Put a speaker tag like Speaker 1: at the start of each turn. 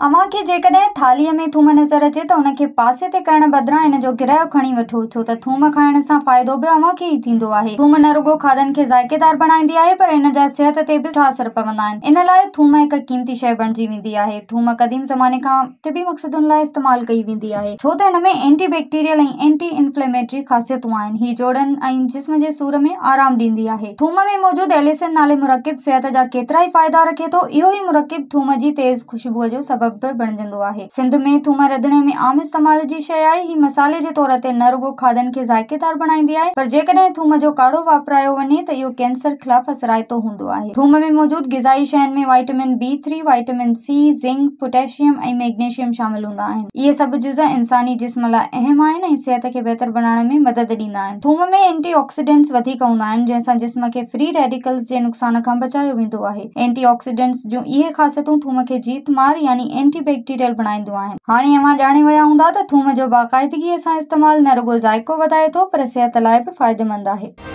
Speaker 1: اوهان کي جيڪڏهن ٿالهيء ۾ ٿوم نظر اچي ته ان کي پاسي تي ڪرڻ بدران ان جو گرهه کڻي وٺو، ڇو ته ٿوم کائڻ سان فائدو به اوهان کي ئي ٿيندو آهي. ٿوم نه رڳو کاڌن کي ذائقيدار بڻائيندي آهي پر ان جا صحت تي به سٺا اثر پوندا آهن. ان لاء ٿوم هڪ قيمتي شيء بڻجي ويندي آهي. ٿوم قديم زماني کان طبي مقصدن لاء استعمال ڪئي ويندي آهي، ڇو ته ان ۾ اينٽي بيڪٽيريل ۽ اينٽي انفليميٽري خاصيتون آهن. هي جوڙن ۽ جسم جي سور ۾ آرام ڏيندي آهي. ٿوم ۾ موجود ايليسن نالي مرڪب صحت جا ڪيترائي فائدا رکي ٿو. اهو ئي مرڪب ٿوم جي تيز خوشبوء جو سبب به بڻجندو آهي. سنڌ ۾ ٿوم رڌڻي ۾ عام استعمال جي شيء آهي. هي مصالحي جي طور تي نه رڳو کاڌن کي ذائقيدار بڻائيندي آهي پر جيڪڏهن ٿوم جو ڪاڙهو واپرايو وڃي ته اهو ڪينسر خلاف اثرائتو هوندو آهي. ٿوم ۾ موجود غذائي شين ۾ vitamin B three, vitamin C, zinc, potassium ۽ magnesium شامل هوندا آهن. اهي سڀ جز انساني جسم لاء اهم آهن ۽ صحت کي بهتر بڻائڻ ۾ مدد ڏيندا آهن. ٿوم ۾ اينٽي آڪسيڊنٽس وڌيڪ هوندا آهن جنهن سان جسم کي فري ريڊيڪلز جي نقصان کان بچايو ويندو آهي. اينٽي آڪسيڊنٽس جون اهي خاصيتون ٿوم کي جيت مار يعني اينٽي بيڪٽيريل بڻائينديون آهن. هاڻي اوهان ڄاڻي ويا هوندا ته ٿوم جو باقاعدگيء سان استعمال نه رڳو ذائقو وڌائي ٿو پر صحت لاء به فائديمند آهي.